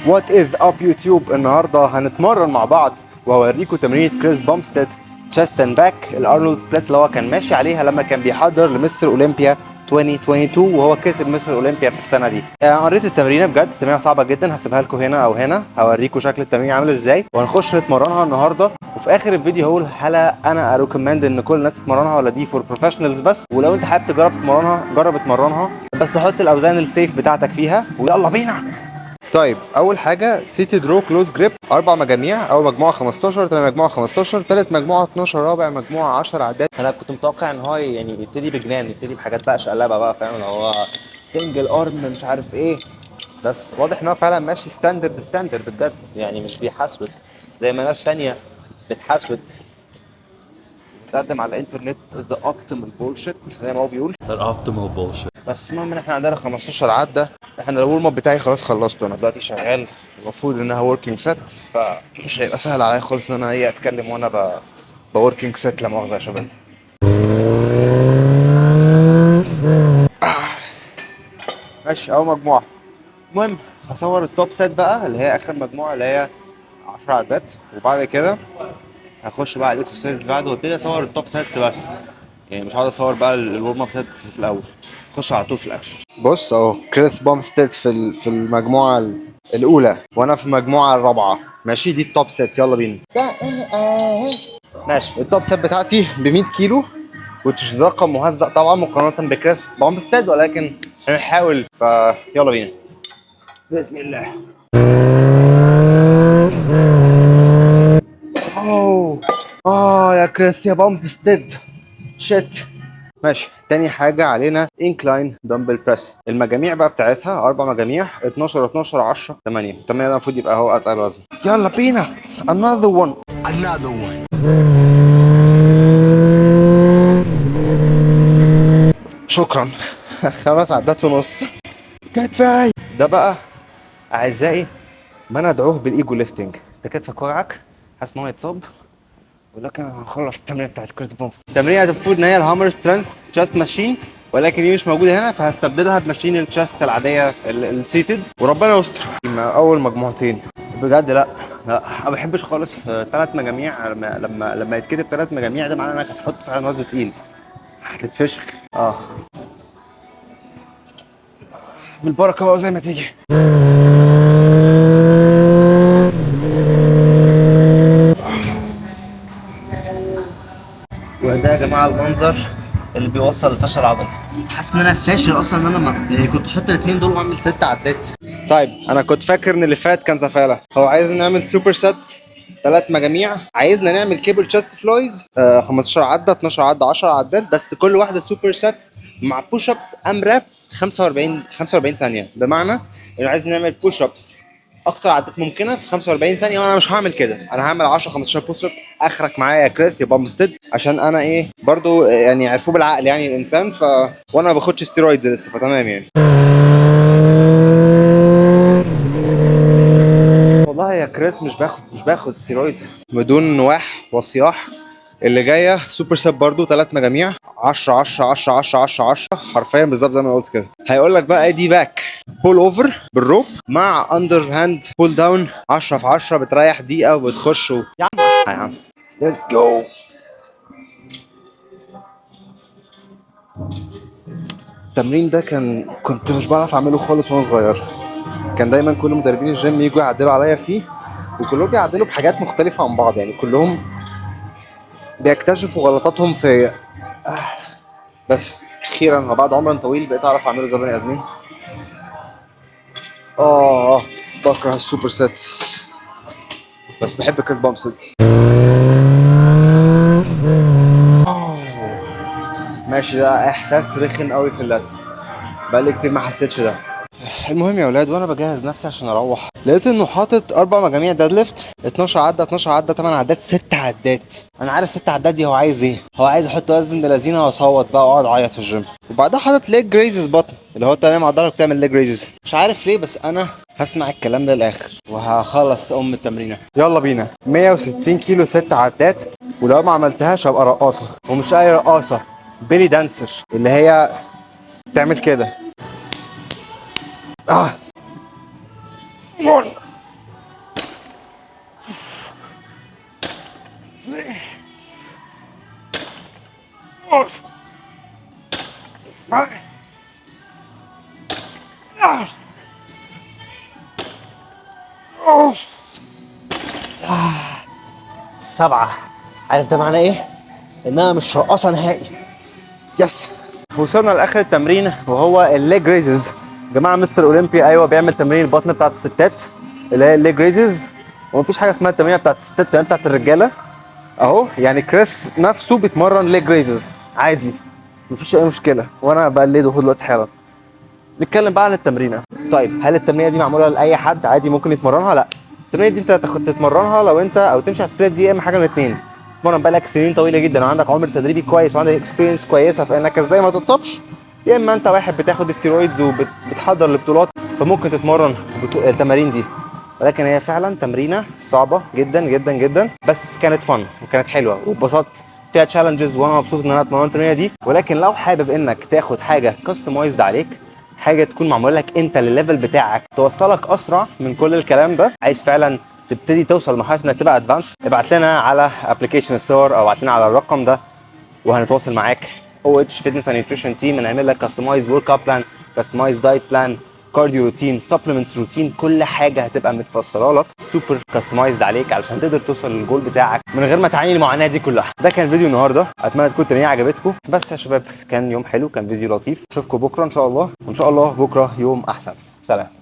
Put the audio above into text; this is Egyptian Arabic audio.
What is up YouTube؟ النهارده هنتمرن مع بعض وهوريكم تمرينة كريس بومستيد chest and back، ال Arnold split اللي هو كان ماشي عليها لما كان بيحضر ل Mister Olympia 2022، وهو كسب Mister Olympia في السنة دي. قريت التمرينه، بجد التمرينه صعبة جدا. هسيبها لكم هنا او هنا، هوريكم شكل التمرين عامل ازاي، وهنخش نتمرنها النهارده. وفي اخر الفيديو هقول هل انا recommend ان كل الناس تتمرنها ولا دي for professionals بس. ولو انت حابب تجرب تتمرنها، جرب اتمرنها، بس حط الاوزان ال safe بتاعتك فيها، ويلا بينا. طيب، اول حاجة seated row close grip، اربع مجاميع. اول مجموعة 15، ثاني مجموعة 15، ثالث مجموعة 12، رابع مجموعة 10 عدات. انا كنت متوقع ان هو يعني يبتدي بجنان، يبتدي بحاجات بقى شقلبه بقى، فاهم؟ اللي هو single arm مش عارف ايه، بس واضح ان هو فعلا ماشي standard standard بجد، يعني مش بيحسوك زي ما ناس تانية بتحسوك، بتقدم على الانترنت the optimal bullshit زي ما هو بيقول. That optimal bullshit. بس المهم ان احنا عندنا 15 عده. احنا ال warm up بتاعي خلاص خلصته، انا دلوقتي شغال، المفروض انها working set، فمش هيبقى سهل عليا خالص ان انا ايه اتكلم وانا ب working set، لا مؤاخذة يا شباب. ماشي، اول مجموعه. المهم هصور ال top set بقى، اللي هي اخر مجموعه، اللي هي 10 عدات، وبعد كده هخش بقى على ال exercise اللي بعده وابتدي اصور ال top sets بس. يعني مش هقعد اصور بقى ال warm up set في الاول، خش على طول في الاكشن. بص اهو كريس بومستيد في المجموعة الاولى وانا في المجموعة الرابعه. ماشي، دي ال top set، يلا بينا. ماشي، ال top set بتاعتي ب 100 كيلو، which is رقم مهزأ طبعا مقارنة بكريس بومستيد، ولكن هنحاول، فيلا بينا، بسم الله. اوه اه يا كريس يا بومستيد، shit. ماشي، تاني حاجة علينا incline dumbbell press. المجاميع بقى بتاعتها أربع مجاميع: 12، 12، 10، 8. 8 ده المفروض يبقى هو أتقل وزن. يلا بينا، another one. Another one. شكرا، خمس عدات ونص كتفاي. ده بقى أعزائي ما ندعوه بال ego lifting. انت كتفك وجعك، حاسس ان هو يتصاب، ولكن انا هخلص التمرين بتاعت كريس بومستيد. التمرين المفروض ان هي ال hammer strength chest machine، ولكن دي مش موجودة هنا، فهستبدلها ب machine ال chest العادية ال seated، وربنا يستر. اول مجموعتين بجد لا لا، ما بحبش خالص ثلاث مجاميع. لما يتكتب ثلاث مجاميع، ده معناه انك هتحط فعلا وزن تقيل، هتتفشخ. بالبركة بقى زي ما تيجي. وده يا جماعة المنظر اللي بيوصل للفشل العضلي. حاسس ان انا فاشل اصلا، ان انا ما يعني كنت احط الاثنين دول واعمل ست عدات. طيب، انا كنت فاكر ان اللي فات كان سفاله. هو عايز نعمل super set ثلاث مجاميع، عايزنا نعمل cable chest flies، 15 عده، 12 عده، 10 عدات، بس كل واحدة super set مع push ups AMRAP 45 45 ثانيه، بمعنى انه عايز نعمل push ups اكتر عدات ممكنة في 45 ثانيه. وانا مش هعمل كده، انا هعمل 10 15 push up. اخرك معايا يا كريس يا بامستد، عشان انا ايه برضو يعني عرفوه بالعقل يعني الانسان، وانا ما باخدش steroids لسه، فتمام يعني. والله يا كريس مش باخد steroids. بدون نواح وصياح، اللي جاية super set برضو ثلاث مجاميع: 10، 10، 10، 10، 10، 10، حرفيا بالظبط زي ما قلت كده. هيقول لك بقى دي back pull over بال rope مع underhand pull down 10 في 10، بتريح دقيقة وبتخش يا عم يا عم، let's go. التمرين ده كنت مش بعرف اعمله خالص وانا صغير. كان دايما كل مدربين الجيم يجوا يعدلوا عليا فيه، وكلهم بيعدلوا بحاجات مختلفة عن بعض، يعني كلهم بيكتشفوا غلطاتهم في. بس اخيرا وبعد عمر طويل بقيت اعرف اعمله زي بني ادمين. اه، بكره ال super sets، بس بحب كريس بامستد. ماشي، ده احساس رخم قوي في ال lats، بقالي كتير ما حسيتش ده. المهم يا اولاد، وانا بجهز نفسي عشان اروح لقيت انه حاطط اربع مجاميع deadlift: 12 عده، 12 عده، 8 عدات، 6 عدات. انا عارف 6 عدات دي هو عايز ايه، هو عايز احط وزن بلازينه واصوت بقى واقعد اعيط في الجيم. وبعدها حاطط leg raises بطن، اللي هو انت نايم على ظهرك بتعمل leg raises. مش عارف ليه، بس انا هسمع الكلام ده للاخر وهخلص ام التمرينه. يلا بينا، 160 كيلو، 6 عدات، ولو ما عملتهاش هبقى رقاصه، ومش اي رقاصه، belly dancer، اللي هي تعمل كده. اه 1. أوف. 7. عارف ده معناه ايه؟ انها مش رقصه نهائي. yes، وصلنا لاخر التمرين وهو ال leg raises. جماعة Mister Olympia ايوه بيعمل تمرين البطن بتاعت الستات اللي هي ال leg raises، ومفيش حاجة اسمها التمرين بتاعت الستات، التمرين بتاعت الرجاله. اهو يعني كريس نفسه بيتمرن leg raises عادي، مفيش اي مشكله، وانا بقلده هو دلوقتي حالا. نتكلم بقى عن التمرينه. طيب هل التمرينه دي معمولة لاي حد عادي ممكن يتمرنها؟ لا، التمرينه دي انت تاخد تتمرنها لو انت او تمشي على split دي، يا اما حاجة من اتنين: تتمرن بقالك سنين طويلة جدا وعندك عمر تدريبي كويس وعندك experience كويسة في انك ازاي ما تتصابش، يا اما انت واحد بتاخد steroids وبتحضر لبطولات فممكن تتمرن التمارين دي. ولكن هي فعلا تمرينه صعبة جدا جدا جدا، بس كانت fun وكانت حلوة واتبسطت فيها challenges، وانا مبسوط ان انا اتمرنت التمرينه دي. ولكن لو حابب انك تاخد حاجة customized عليك، حاجة تكون معمولة لك انت للل level بتاعك، توصلك اسرع من كل الكلام ده، عايز فعلا تبتدي توصل لمرحلة انك تبقى advanced، ابعت لنا على application الصور او ابعت لنا على الرقم ده وهنتواصل معاك. OH Fitness and Nutrition team نعمل لك customized workout plan، customized diet plan، cardio routine، supplements routine، كل حاجة هتبقى متفصلة لك super customized عليك علشان تقدر توصل للجول بتاعك من غير ما تعاني المعاناة دي كلها. ده كان فيديو النهارده، اتمنى تكون التمرين عجبتكم. بس يا شباب كان يوم حلو، كان فيديو لطيف. اشوفكم بكره ان شاء الله، وان شاء الله بكره يوم احسن. سلام.